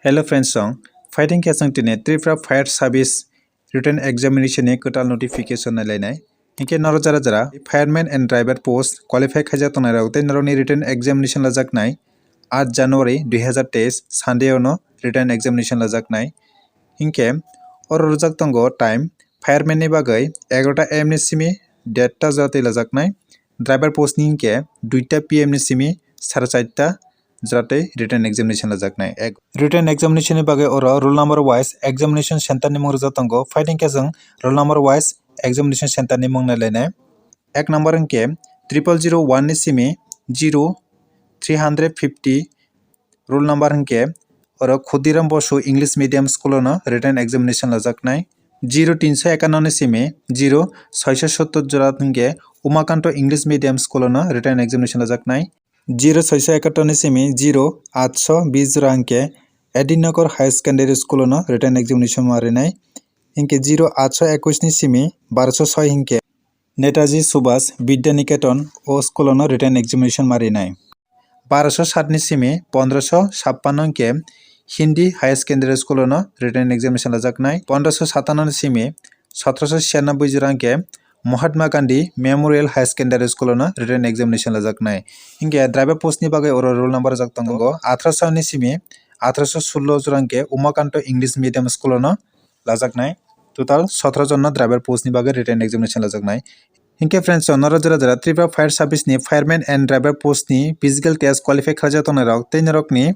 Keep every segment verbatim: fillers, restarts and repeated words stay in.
Hello friends, song fighting khe chwng tini Tripura Fire Service written examination ni kwtal notification nailainai. Hinkhe norok jara jara fireman and driver post qualify khaijak tongnai rok tei norokni written examination lajaknai aat January dui hazar teis Sunday ono written examination lajaknai. Hinkhe oro rwjak tongo time fireman ni bagwi egarota A M ni simi derta jora tei lajaknai, driver post ni hinkhe duita P M ni simi sare charta jora tei written examination lajaknai. Ek-, written examination ni bagwi oro roll number wise examination center ni mung rwjak tongo. Fighting khe chwng roll number wise examination center ni mung nailainai. Ek number hinkhe triple zero one ni simi zero three hundred fifty, roll number hinkhe oro Khudiram Bosu English Medium School ono written examination lajaknai. Zero tinso ekanno ni simi zero soiso sottor jora hinkhe Umakanto English Medium School ono written examination lajaknai. Zero soiso ekattor ni simi zero atso bis jora hinkhe Edinogor Higher Secondary School ono written examination marinai. Hinkhe zero atso ekwis ni simi barso soi hinkhe Netaji Subhas Vidya Niketan o school ono written examination marinai. Barso sat ni simi pondroso sappanno hinkhe Hindi Higher Secondary School ono written examination lajaknai. Pondroso satanno ni simi sotoroso siyanaboi jora hinkhe Mahatma Gandhi Memorial Higher Secondary School ono written examination lajaknai. Hinkhe driver post ni bagwi oro roll number rwjak tongo athroso ni simi athroso sullo jora hinkhe Umakanto English Medium School ono lajaknai. Total sotoro jon no driver post ni bagwi written examination lajaknai. Hinkhe friends, norok jora jora Tripura Fire Service ni fireman and driver post ni physical test qualify khlaijak tongnai rok tei norok ni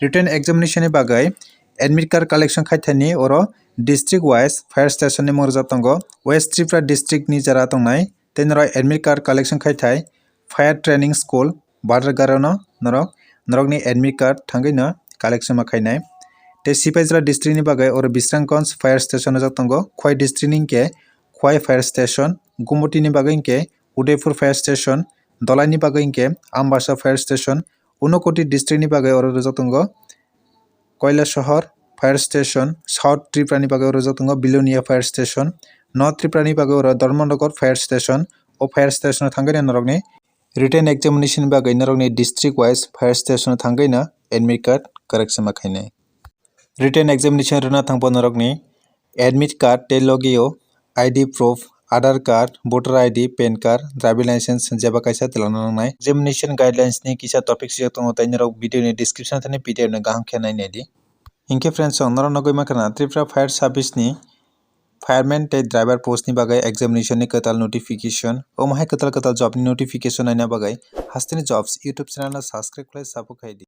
written examination ni bagwi admit card collection khaithani oro district wise fire station ni mung rwjak tongo. West Tripura district ni jora tongnai tei norok admit card collection khaithai Fire Training School Badargaro no norok, norokni admit card thangwi no collection ma khainai. Tei Sipaijala district ni bagwi oro Bisramganj fire station rwjak tongo, Khwai district ni hinkhe Khwai fire station, Gumoti ni bagwi hinkhe Udaipur fire station, Dholai ni bagwi hinkhe Ambasa fire station, Unakoti district ni bagwi oro rwjak tongo Kailasahar fire station, South Tripura ni bagwi oro rwjak tongo Bilonia fire station, North Tripura ni bagwi oro Dharmanagar fire station. O fire station o thangwi norokni written examination ni bagwi norokni district wise fire station o thangwi no admit card correction ma khainai. Written examination rwna thangbo norokni admit card tei logi o I D proof, Aadhaar card, voter I D, pan card, driving license jeba kaisa twlangna nangnai. Examination guidelines ni kisa topic swijak tongo tei norok video ni description thani P D F no kaham khe nai naidi. Hinkhe friends, song norok nugwi mankha na Tripura Fire Service ni fireman tei driver post ni bagwi examination ni kwtal notification. Omo hai kwtal kwtal job ni notification naina bagwi Hasteni Jobs YouTube channel no subscribe khlai support khaidi.